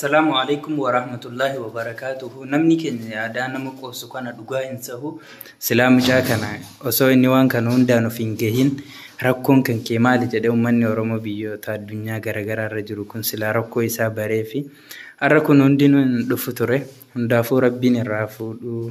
Assalaamu alaikum warahmatullahi wabarakatuhu. Namni keenya yaadaa nama qoobsu kana dhugaa hin sahu. Silaa mucaa kana osoo inni waan kana hundaan of hin gahin rakkoon kan kee maali jedhee uummanni Oromoo biyyoota addunyaa garaagaraa irra jiru kun silaa rakkoo isaa baree fi har'a kun hundinuu hin dhufu ture. Hundaafuu Rabbiin irraa fuudhuu.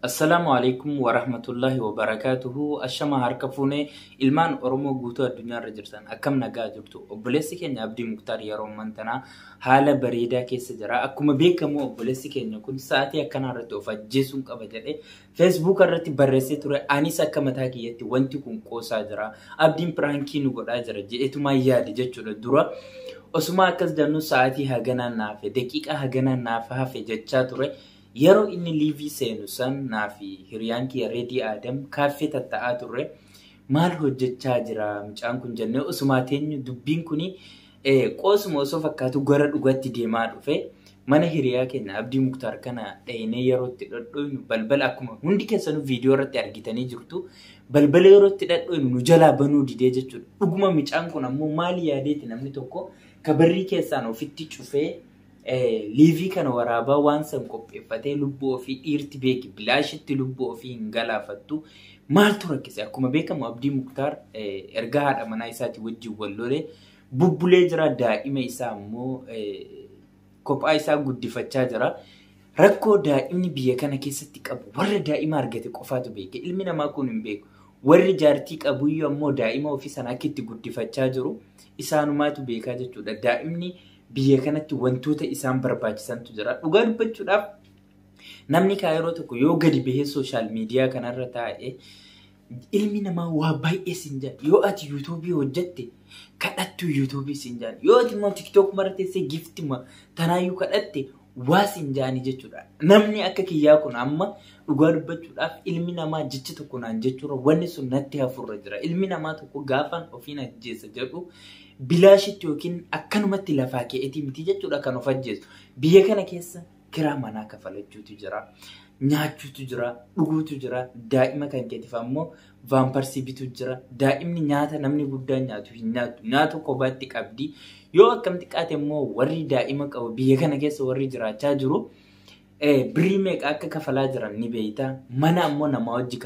Assalaamu alaikum warahmatullahi wabarakatuhu. Ashama harka fuunee ilmaan Oromoo guutuu addunyaa irra jirtan akkam nagaa jirtu. Obboleessi keenya Abdii Muktaar yeroo ammaan tanaa haala bareedaa keessa jira. Akkuma beekamu obboleessi keenya kun sa'aatii akkanaa irratti of ajjeesuun qaba jedhee Facebook irratti barreessee ture. Anis akka mataa kiyyatti wanti kun qoosaa jira. Abdiin piraankii nu godhaa jira jedheetumaa yaade jechuudha dura. Osuma akkas jennu sa'aatii haganaan naaf hafe, daqiiqaa haganaan naaf hafe jechaa ture. Yeroo inni liivii seenu san naa fi hiriyaan kiyya Reedii Aadam kaaffee tatta'aa turre. Maal hojjechaa jira mucaan kun jennee osumaa teenyu dubbiin kuni qoosuma osoo fakkaatu gara dhugaatti deemaa dhufe. Mana hiriyaa keenya Abdii Muktaar kana dhayinee yeroo itti dhodhoynu balbala akkuma hundi keessanuu viidiyoo irratti argitanii jirtu. Balbala yeroo itti dhodhoynu nu jalaa banuu didee jechuudha. Dhuguma mucaan kun ammoo maal yaadeeti namni tokko kabarrii keessaan ofitti cufee liivii kana waraabaa waan san qopheeffatee lubbuu ofii dhiirti beeki bilaashitti lubbuu ofii hin galaafattu. Maaltu rakkise? Akkuma beekamu Abdii Muktaar erga haadha manaa isaatii wajjin wal lolee bubbulee jira. Daa'ima isaa ammoo kophaa isaa guddifachaa jira. Rakkoo daa'imni biyya kana keessatti qabu warra daa'ima argate qofaatu beeka. Ilmi namaa kun hin beeku. Warri jaartii qabuyyuu ammoo daa'ima ofii sana akka itti guddifachaa jiru isaanumaatu beekaa jechuudha. Daa'imni biyya kanatti wantoota isaan barbaachisantu jira. Dhugaa dubbachuudhaaf namni kaa yeroo tokko yoo gadi bahee sooshaal miidiyaa kanarra taa'e ilmi namaa waa baay'ee siin jedha. Yoo ati yuutuubii hojjette kadhattu yuutuubii siin jedha. Yoo ati immoo tiktook mara teessee giftima tanaayyuu kadhatte waa siin jedhani jechuudha. Namni akka kiyyaa kun amma dhugaa dubbachuudhaaf ilmi namaa jecha tokko naan jechuudha wanni sun natti hafurra jira. Ilmi namaa tokko gaafan ofiin ajjeesa jedhu bilaashitti yookiin akkanumatti lafaa ka'eetii miti jechuudha kan of ajjeesu. Biyya kana keessa kiraa manaa kafalachuutu jira. Nyaachuutu jira, dhuguutu jira, daa'ima kan keetiif ammoo vaamparsii bituu jira. Daa'imni nyaata namni guddaan nyaatu hin nyaatu. Nyaata kophaatti qabdi. Yoo akkam xiqqaate immoo warri daa'ima qabu biyya kana keessa warri jiraachaa jiru birrii meeqa akka kafalaa jiran ni beekta. Mana ammoo nama wajji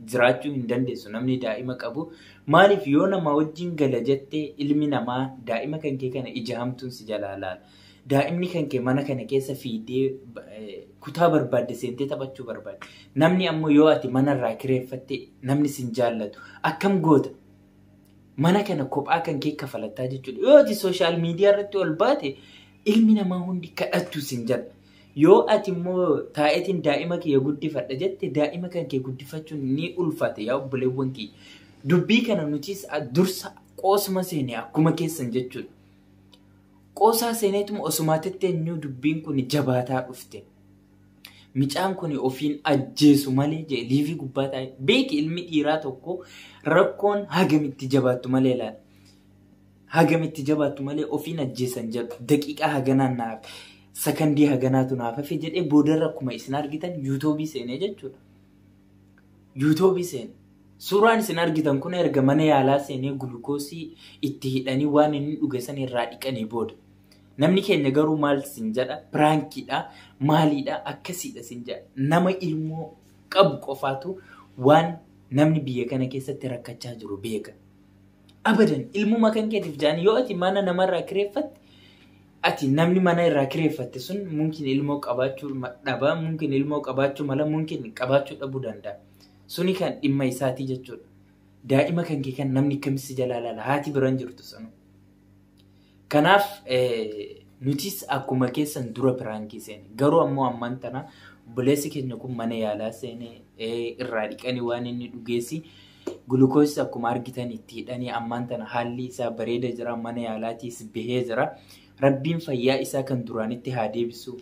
jiraachuu hin dandeessu namni daa'ima qabu. Maaliif yoo nama wajjin gala jettee ilmi namaa daa'ima kan kee kana ija hamtuun si jalaa laala. Daa'imni kan kee mana kana keessa fiidee kutaa barbaadde seentee taphachuu barbaadde. Namni ammoo yoo ati manarraa kireeffatte namni sin jaallatu. Akkam goota? Mana kana kophaa kan kee kafalattaa jechuudha. Yoo ati sooshaal miidiyaa irratti ol baate ilmi namaa hundi kadhattu sin jala. Yoo ati immoo taa'eetiin daa'ima kee guddifadha jette daa'ima kan kee guddifachuun ni ulfaate yaa obboleewwan kiyya. Dubbii kana nutis dursa qoosuma seene akkuma keessan jechuudha. Qoosaa seeneetuma osumaa tetteenyuu dubbiin kun jabaataa dhufte. Mucaan kun ofiin ajjeesu malee jee liivii gubbaa taa'e. Beeki ilmi dhiiraa tokko rakkoon hagamitti jabaattu malee laala. Hagamitti jabaattu malee ofiin ajjeesan jedhu daqiiqaa haganaan naaf sakandii haganaatu naaf hafe jedhee boodarra akkuma isin argitan yuutuubii seenee jechuudha. Yuutuubii seene. Suuraan isin argitan kun erga mana yaalaa seenee gulukoosii itti hidhanii waan inni dhuge san irraa dhiqanii booda. Namni keenya garuu maal sin jedha? Piraankiidha, maaliidha, akkasiidha sin jedha. Nama ilmoo qabu qofaatu waan namni biyya kana keessatti rakkachaa jiru beeka. Abadan ilmuma kan keetiif jedhanii yoo ati mana namarraa kireeffatte ati namni mana irraa kireeffatte sun mumkin ilmoo qabaachuu dhaba, mumkin ilmoo qabaachuu mala, mumkin qabaachuu dhabuu danda'a. Suni kan dhimma isaatii jechuudha. Daa'ima kan kee kan namni kamsi jalaa laala haati biraan jirtu sanu. Kanaaf nutis akkuma keessan dura piraankii seene. Garuu ammoo ammaan tana obboleessi keenya kun mana yaalaa seene irraa dhiqanii waan inni dhugeessi gulukoosii akkuma argitan itti hidhanii ammaan tana haalli isaa bareeda jira mana yaalaatiis bahee jira. Rabbiin fayyaa isaa kan duraanitti haa deebisu.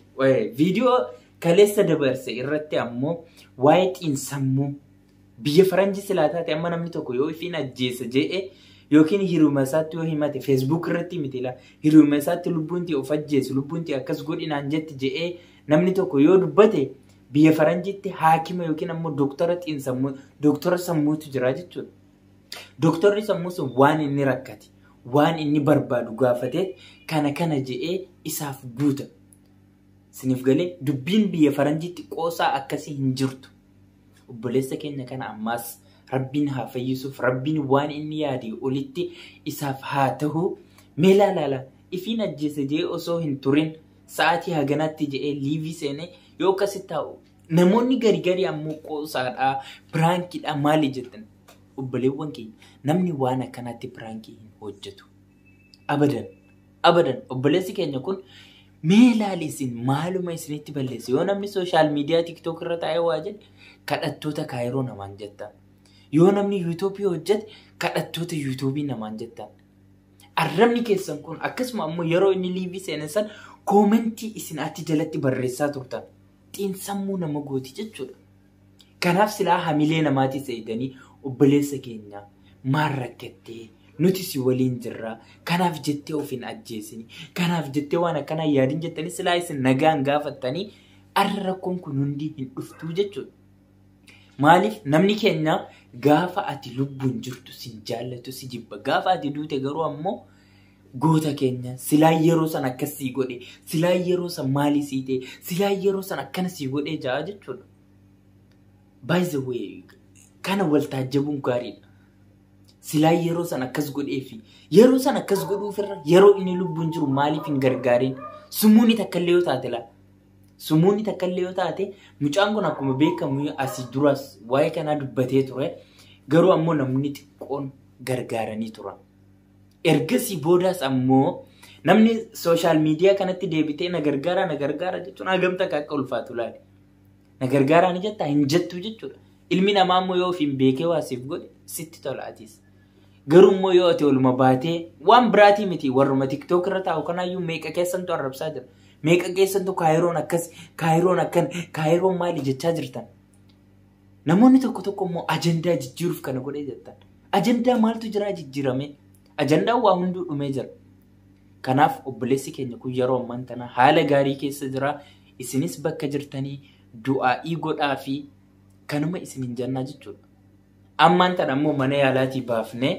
Viidiyoo kaleessa dabarse irratti ammoo waa'ee xiinsammuu biyya faranjii silaa taate amma namni tokko yoo ifiin ajjeesa jedhee yookiin hiriyuma isaatti yoo himate feesbuuk irratti miti laa hiriyuma isaatti lubbuun ta'e of ajjeesu lubbuun ta'e akkas godhinaan jetti jedhee namni tokko yoo dubbate Biyya faranjiitti haakima yookiin ammoo doktora xiinsammuu, doktora sammuutu jira jechuudha. Doktorri sammuu sun waan inni rakkate, waan inni barbaadu gaafatee kana kana je'ee isaaf guuta. Isiniif galee dubbiin biyya faranjiitti qoosaa akkasii hin jirtu. Obboleessa keenya kana ammaas Rabbiin haa fayyisuuf, Rabbiin waan inni yaade olitti isaaf haa ta'u. Mee laala ifiin ajjeese je'ee osoo hin turin sa'aatii haganaatti je'ee liivii seenee yoo akkasitti taa'u namoonni gari gari ammoo qoosaadhaa, prankiidhaa maali jettan. Obboleewwan keenya, namni waan akkanaatti prankii hin hojjetu. Abadan, abadan. Obboleessi keenya kun mee laali isin maaluma isinitti balleesse? Yoo namni social media TikTok irra taa'ee waa jedhe kadhattoota kaayiroo namaan jettan. Yoo namni YouTubeii hojjete kadhattoota YouTubeii namaan jettan. Arrabni keessan kun akkasuma ammoo yeroo inni liivii seene san commentii isin achi jalatti barreessaa turtan. Xiinsammuu nama gooti jechuudha. Kanaaf silaa hamilee namaatii seeyidanii obboleessa keenya maal rakkattee, nuti si waliin jirra, kanaaf jettee of hin ajjeesini, kanaaf jettee waan akkanaa yaadin jettanii silaa isin nagaan gaafattanii arra rakkoon kun hundi hin dhuftuu jechuudha. Maaliif namni keenya gaafa ati lubbuun jirtu sin jaallatu, si jibba, gaafa ati duute garuu ammoo goota keenya, silaa yeroo san akkas sii godhe, silaa yeroo san maalii sii ta'e, silaa yeroo san akkana sii godhee ja'a jechuudha. By the way, kana wal taajjabuun gaariidha. Silaa yeroo san akkas godhee fi yeroo san akkas godhuufirra yeroo inni lubbuun jiru maaliif hin gargaarin? Sumuuni takka illee yoo taate laa. Sumuuni takka illee yoo taate, mucaan kun akkuma beekamu asii duras waa'ee kanaa dubbatee ture. Garuu ammoo namni xiqqoon gargaaranii turan. Ergasii boodaas ammoo namni social media kanatti deebitee na gargaara, na gargaara jechuun hagam takka akka ulfaatu laali. Na gargaaraa ni jettaa? Hin jettu jechuudha. Ilmi namaa ammoo yoo ofiin beekee waa siif godhe sitti tola atis. Garuu immoo yoo ati oluma baatee waan biraatii miti, warruma TikTok irra taa'u kanaayyuu meeqa keessantu arrabsaa jira. Meeqa keessantu kaayiroon akkas, kaayiroon akkan, kaayiroon maali jechaa jirtan. Namoonni tokko tokko immoo ajandaa jijjiiruuf kana godhee jettan. Ajandaa maaltu jira jijjiirame? Ajandaan waa hunduu dhumee jira. Kanaaf obboleessi keenya kun yeroo ammaan tana haala gaarii keessa jira. Isinis bakka jirtanii du'aa'ii godhaa fi kanuma isinin jannaa jechuudha. Ammaan tana ammoo mana yaalaatii baafnee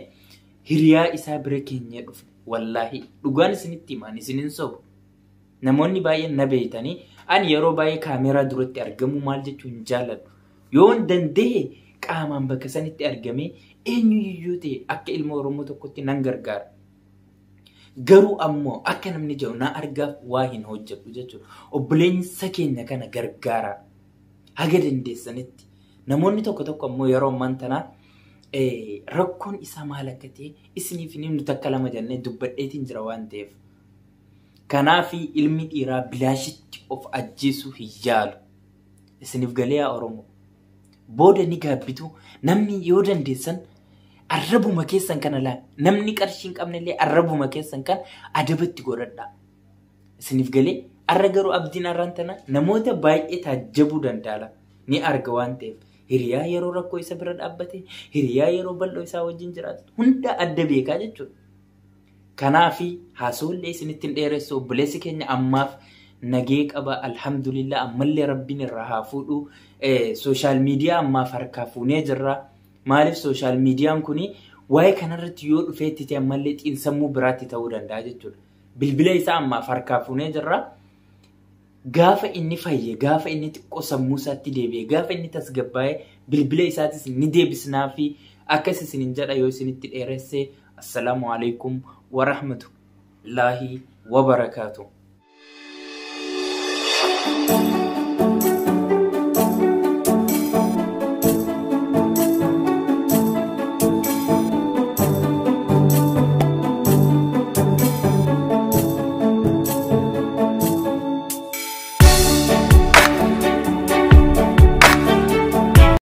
hiriyaa isaa bira keenyee dhufne. Wallaahi dhugaan isinitti himaan, isinin sobu. Namoonni baay'een na beeytanii, ani yeroo baay'ee kaameeraa duratti argamuu maal jechuu hin jaalladhu. Yoon danda'e qaamaan bakka sanitti argamee eenyuyyuu ta'e akka ilma Oromoo tokkotti nan gargaara. Garuu ammoo akka namni jedhu na argaaf waa hin hojjedhu jechuudha. Obboleessa keenya kana gargaara. Haga dandeessanitti. Namoonni tokko tokko ammoo yeroo ammaan tanaa rakkoon isaa maal akka ta'e isiniif hin himnu, takka lama jennee dubbadheetiin jira waan ta'eef. Kanaaf ilmi dhiiraa bilaashitti of ajjeesuu hin yaalu. Isiniif galee yaa Oromoo? Booda ni gaabbitu. Namni yoo dandeessan arrabuma keessan kana laal. Namni qarshii hin qabne illee arrabuma keessan kan adabatti godhadha. Isiniif galee? Arra garuu abdiin arraan tana namoota baay'ee taajjabuu danda'a. Ni arga waan ta'eef. Hiriyaa yeroo rakkoo isa bira dhaabbate, hiriyaa yeroo bal'oo isaa wajjin jiraatu hunda adda beekaa jechuudha. Kanaafi haasawullee isinitti hin dheeressu, obboleessi keenya ammaaf nagee qaba, alhamdulillah, ammallee rabbiin irraa haa fuudhu. Social media ammaaf harkaa fuunee jirra. Maaliif social mediaan kuni waa'ee kanarratti yoo dhufee itti ta'e ammallee xiinsammuu biraatti ta'uu danda'a jechuudha. Bilbila isaa ammaaf harkaa fuunee jirra. Gaafa inni fayye, gaafa inni xiqqoo sammuu isaatti deebi'e, gaafa inni tasgabbaa'e bilbila isaatis ni deebisnaa fi akkas isinin jedha. Yoo isinitti dheeresse, assalaamu alaikum warahmatullaahi wabarakaatu.